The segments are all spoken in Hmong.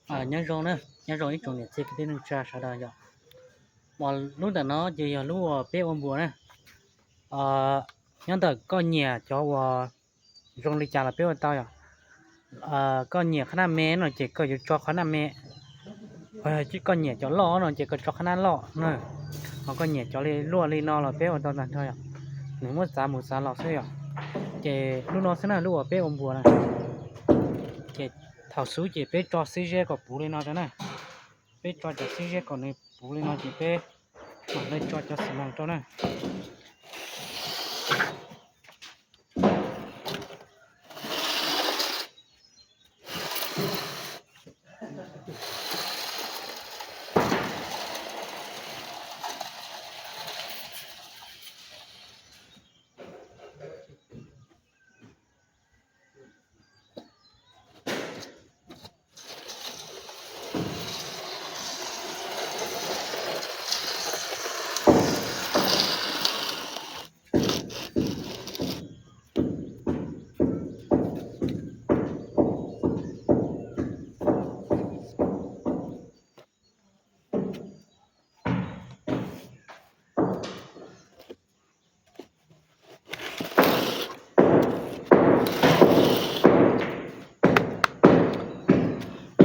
Nyob zoo na, nyob zoo ib tsoom niam txiv kwv tij neej tsa sawv daws yom. Uas lub ntawm no ces yog lub uas peb ua npuas na. Nyob ntawm koj nyiam cov uas zoo li cas los peb ua tau yom. Koj nyiam qhab naj me no ces koj yuav tso qhab naj me, koj nyiam cov loj no ces koj tso qhab naj loj na, ho koj nyiam cov li luaj li no los peb ua tau tag nrho yom. Nws muab txav mus txav los xwb yom. Ces lub no xwb na, lub uas peb ua npuas na. Ces thaum xub ces peb tso xib zeb kom puv li no rau na. Peb tso cov xib zeb kom nws puv li no ces peb mam li tso cov xi mas rau na.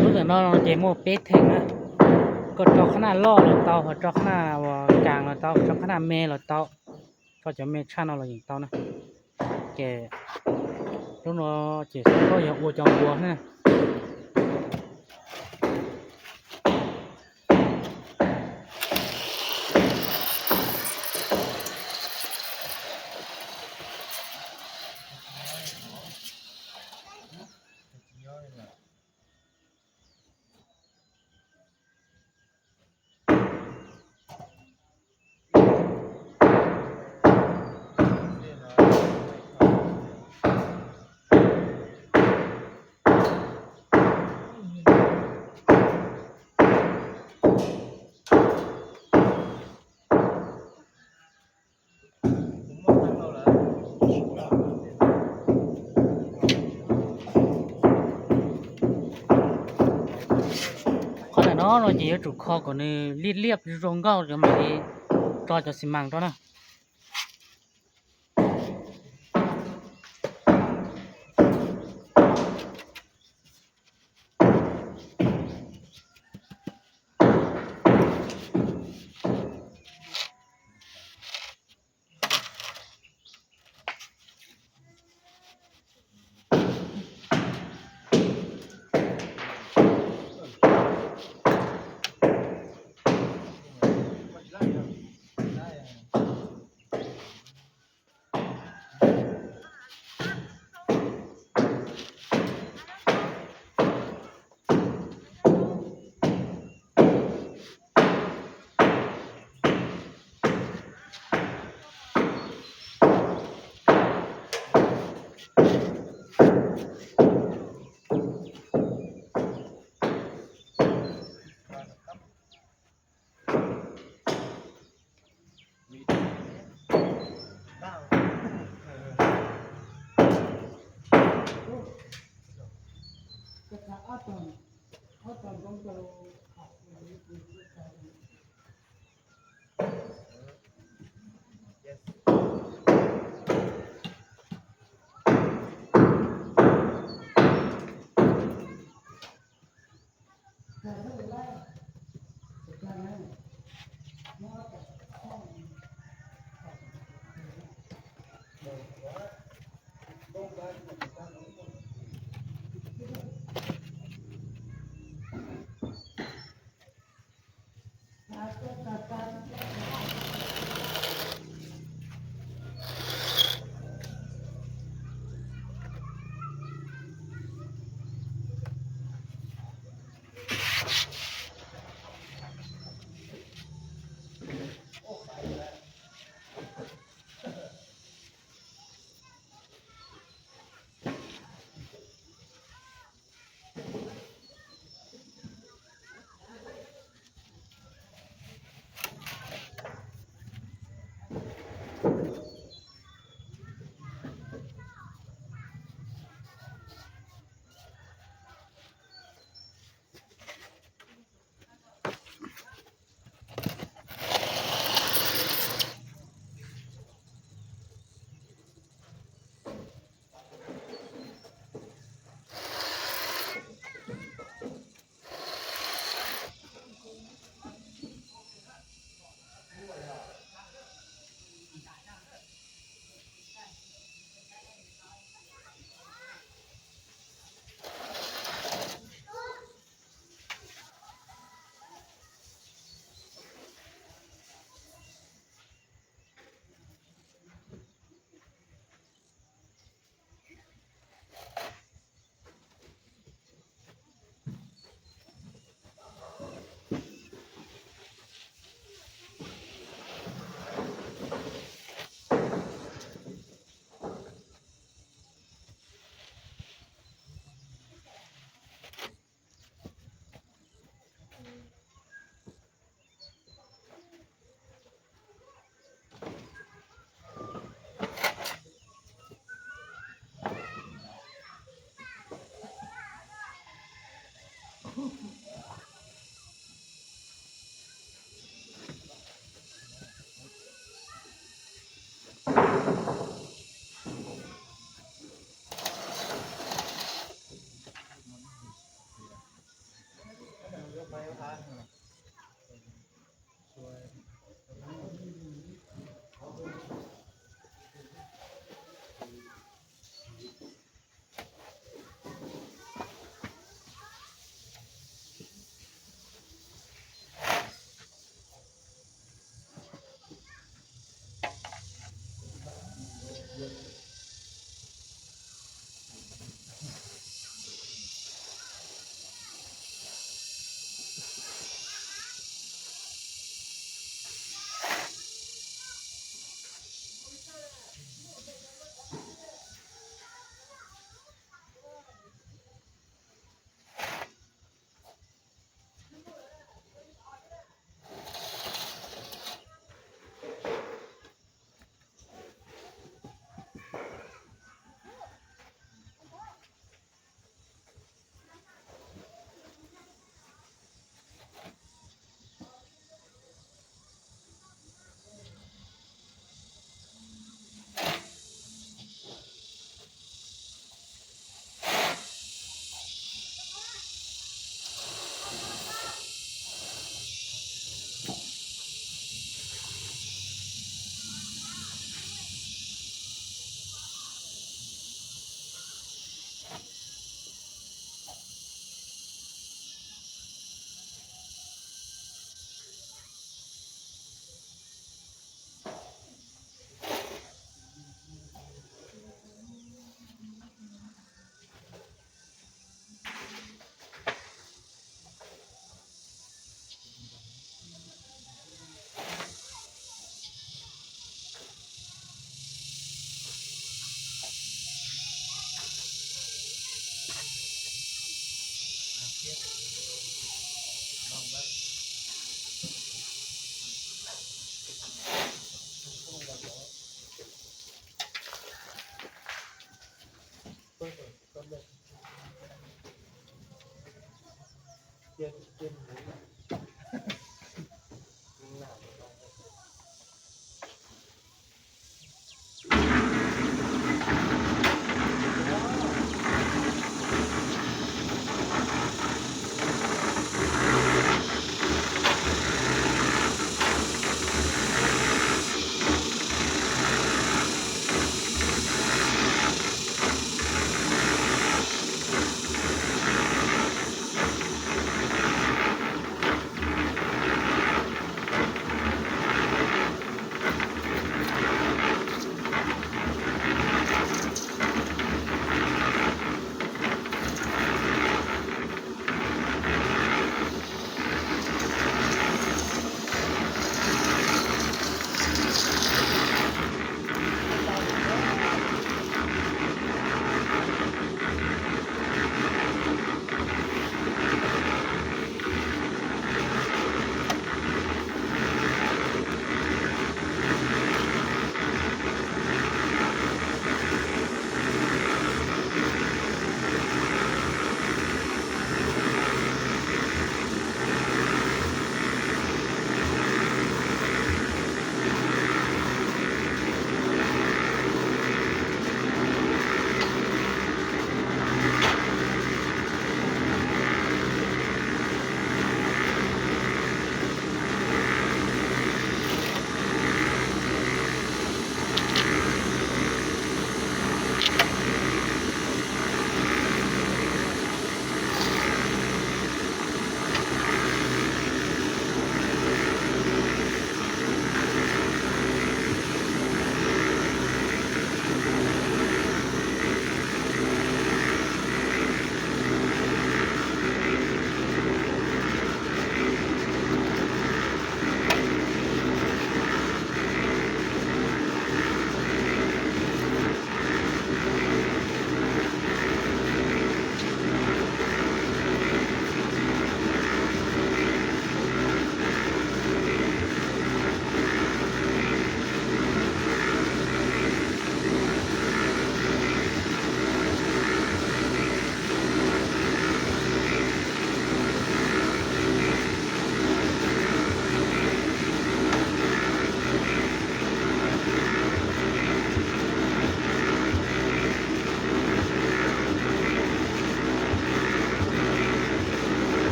Lub ntawm no ces muaj peb theem na. Koj tso qhab naj loj los tau, ho tso qhab naj uas kas los tau, tso qhab naj me los tau, tso cov me tshaj no los yeej tau na. Ces lub no ces xub koj yog ua cov npuas na. Qhov ntawm no no ces yuav tsum kho kom nws liab liab zoo nkauj mam li tso cov xi mas rau na.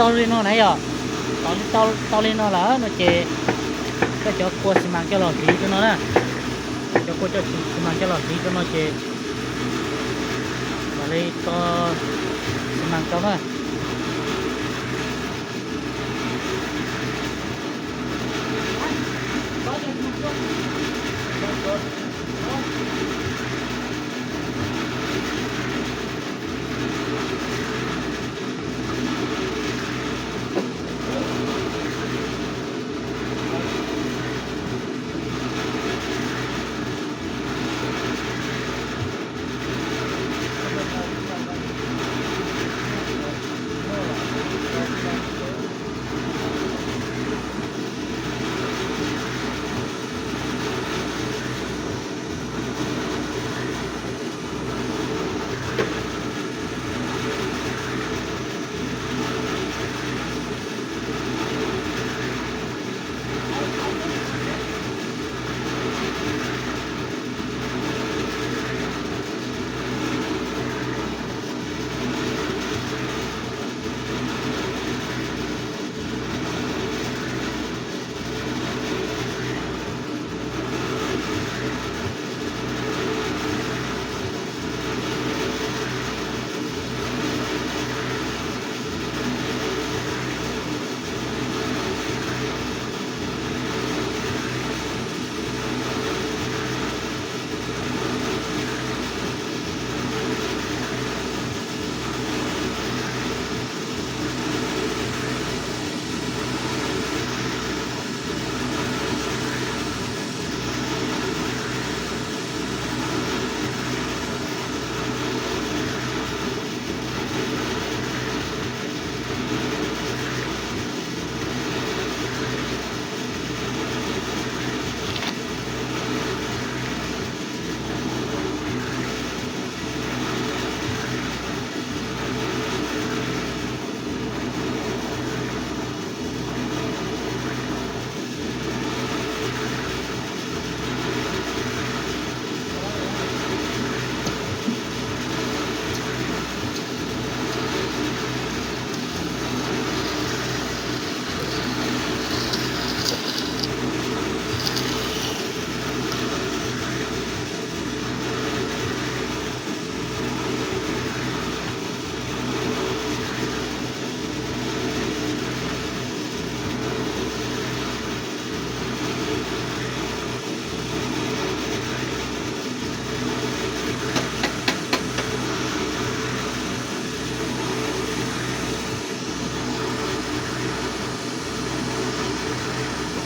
Tau li no na yog, tau li no lawm no ces koj cov kua xi mas coj los hliv rau no na. Cov kua xi mas coj los hliv rau no ces mam li tso xi mas rau na.